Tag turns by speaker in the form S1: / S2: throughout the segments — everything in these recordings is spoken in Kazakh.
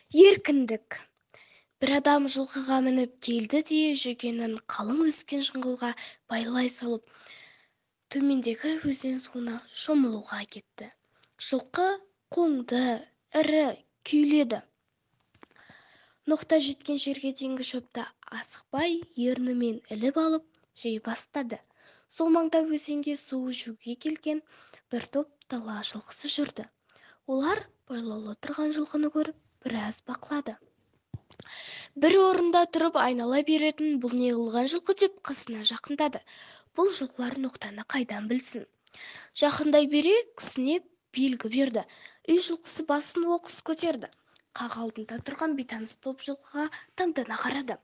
S1: Еркіндік. Бір адам жылқыға мініп келді де, жүгенін қалың өскен жыңғылға байлай салып, төмендегі өзен суына шомылуға кетті. Жылқы қоңды, ірі, күйледі. Ноқта жеткен жерге дейінгі шөпті асықпай ернімен іліп алып жей бастады. Сол маңда өзенге су ішуге келген бір топ дала жылқысы жүрді. Олар байлаулы тұрған жылқыны көріп, біраз бақылады. Бір орында тұрып айнала беретін бұл не қылған жылқы деп қасына жақындады. Бұл жылқылар ноқтаны қайдан білсін? Жақындай бере кісінеп белгі берді. Үй жылқысы басын оқыс көтерді. Қақ алдында тұрған бейтаныс топ жылқыға таңдана қарады.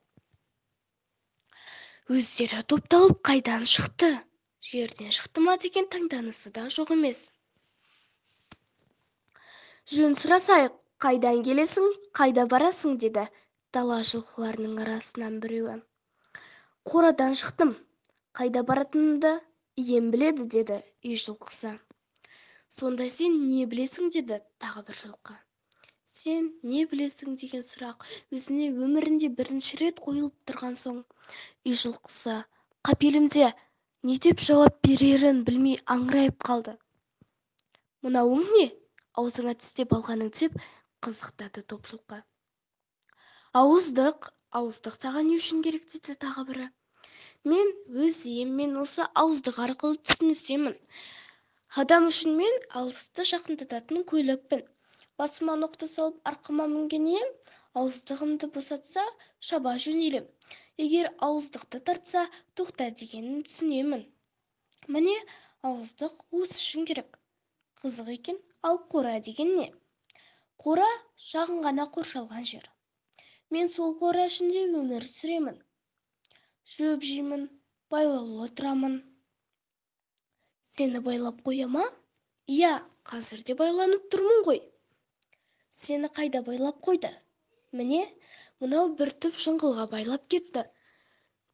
S1: Өздері топталып қайдан шықты? Жерден шықты ма деген таңданысы да жоқ емес. Жөн сұрасайық, қайдан келесің, қайда барасың, деді дала жылқыларының арасынан біреуі. Қорадан шықтым, қайда баратынымды ием біледі, деді үй жылқысы. Сонда сен не білесің, деді тағы бір жылқы. Сен не білесің деген сұрақ өзіне өмірінде бірінші рет қойылып тұрған соң, үй жылқысы қапелімде не деп жауап берерін білмей аңырайып қалды. Мынауың не? Аузыңа тістеп алғаның, деп қызықтады топ жылқы. Ауыздық, ауыздық саған не үшін керек, деді тағы бірі. Мен өз иеммен осы ауыздық арқылы түсінісемін. Адам үшін мен алысты жақындататын көлікпін. Басыма ноқта салып арқама мінген ием ауыздығымды босатса, шаба жөнелем. Егер ауыздықты тартса, тоқта дегенін түсінемін. Міне, ауыздық осы үшін керек. Қызық екен, ал қора деген не? Қора шағын ғана қоршалған жер. Мен сол қора ішінде өмір сүремін. Шөп жеймін, байлаулы тұрамын. Сені байлап қоя ма? Иә, қазір де байланып тұрмын ғой. Сені қайда байлап қойды? Міне, мынау бір түп жыңғылға байлап кетті.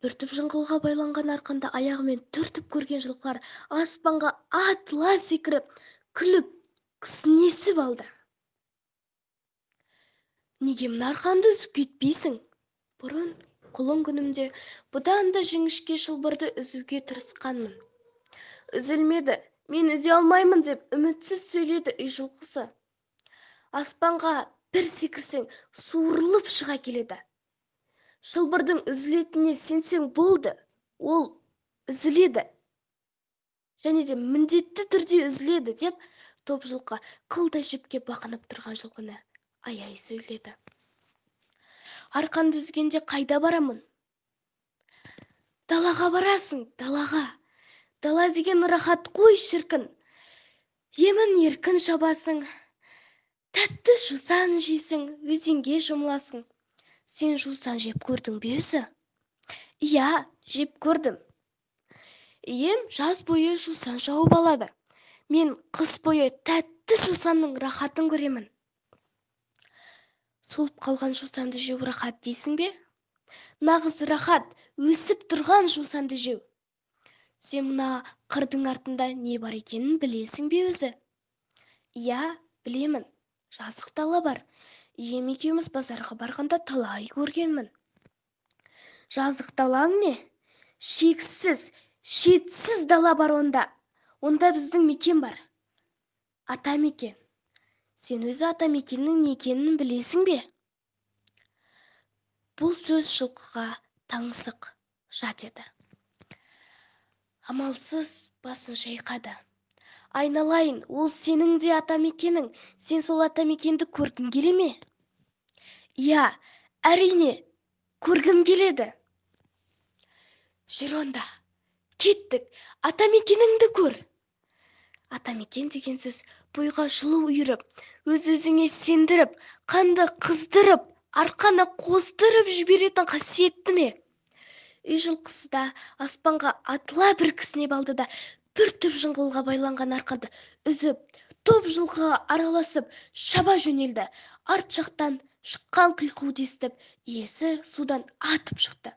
S1: Бір түп жыңғылға байланған арқанды аяғымен түртіп көрген жылқылар аспанға атыла секіріп, күліп, кісінесіп алды. Неге мына арқанды үзіп кетпейсің? Бұрын құлын күнімде бұдан да жіңішке шылбырды үзуге тырысқанмын. Үзілмеді, мен үзе алмаймын деп үмітсіз сөйледі үй жылқысы. Аспанға бір секірсең, суырылып шыға келеді. Шылбырдың үзілетініне сенсең болды, ол үзіледі. Және де міндетті түрде үзіледі деп топ жылқы қылдай жіпке бақынып тұрған жылқыны аяй сөйледі. Арқанды үзгенде қайда барамын? Далаға барасың, далаға. Дала деген рахат қой шіркін. Емін еркін шабасың, тәтті жусан жейсің, өзенге шомыласың. Сен жусан жеп көрдің бе өзі? Иә, жеп көрдім. Ием жаз бойы жусан жауып алады. Мен қыс бойы тәтті жусанның рахатын көремін. Солып қалған жусанды жеу рахат дейсің бе? Нағыз рахат, өсіп тұрған жусанды жеу. Сен мына қырдың артында не бар екенін білесің бе өзі? Иә, білемін. Жазық дала бар. Ием екеуміз базарға барғанда талай көргенмін. Жазық далаң не? Шексіз, шетсіз дала бар онда. Онда біздің мекен бар. Ата мекен. Сен өзі ата мекеннің не екенін білесің бе? Бұл сөз жылқыға таңсық жат еді. Амалсыз басын шайқады. Айналайын, ол сенің де ата мекенің. Сен сол ата мекенді көргің келе ме? Иә, әрине, көргім келеді. Жүр онда, кеттік, ата мекеніңді көр. Ата мекен деген сөз бойға жылу үйіріп, өз-өзіңе сендіріп, қанды қыздырып, арқаны қоздырып жіберетін қасиетті ме? Үй жылқысы да аспанға атыла бір кісінеп алды да, бір түп жыңғылға байланған арқанды үзіп, топ жылқыға араласып шаба жөнелді. Арт жақтан шыққан қиқуды естіп, иесі судан атып шықты.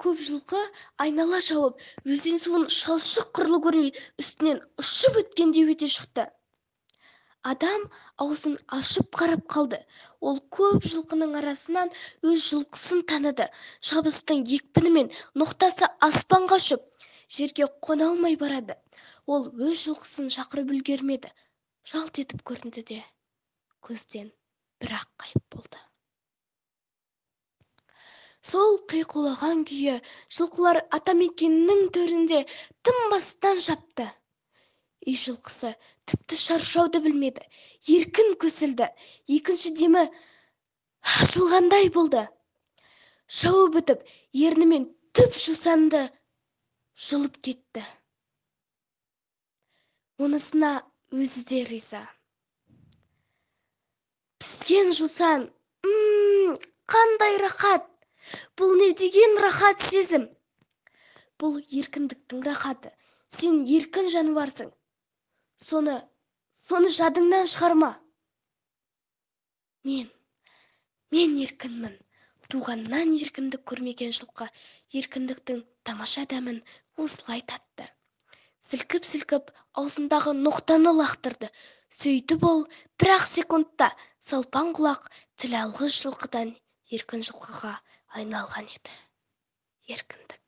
S1: Көп жылқы айнала шауып, өзен суын шалшық құрлы көрмей, үстінен ұшып өткендей өте шықты. Адам аузын ашып қарап қалды. Ол көп жылқының арасынан өз жылқысын таныды. Шабыстың екпінімен ноқтасы аспанға ұшып, жерге қона алмай барады. Ол өз жылқысын шақырып үлгермеді. Жалт етіп көрінді де, көзден бір-ақ ғайып болды. Сол қиқулаған күйі жылқылар атамекенінің төрінде тынбастан шапты. Үй жылқысы тіпті шаршауды білмеді, еркін көсілді. Екінші демі ашылғандай болды. Шауып өтіп, ернімен түп жусанды жұлып кетті. Онысына өзі де риза. Піскен жусан, қандай рахат! Бұл не деген рахат сезім? Бұл еркіндіктің рахаты. Сен еркін жануарсың. Соны жадыңнан шығарма. Мен еркінмін. Туғаннан еркіндік көрмеген жылқы еркіндіктің тамаша дәмін осылай татты. Сілкіп-сілкіп аузындағы ноқтаны лақтырды. Сөйтіп ол бір-ақ секундта салпаң құлақ тіл алғыш жылқыдан еркін жылқыға айналған еді. Еркіндік.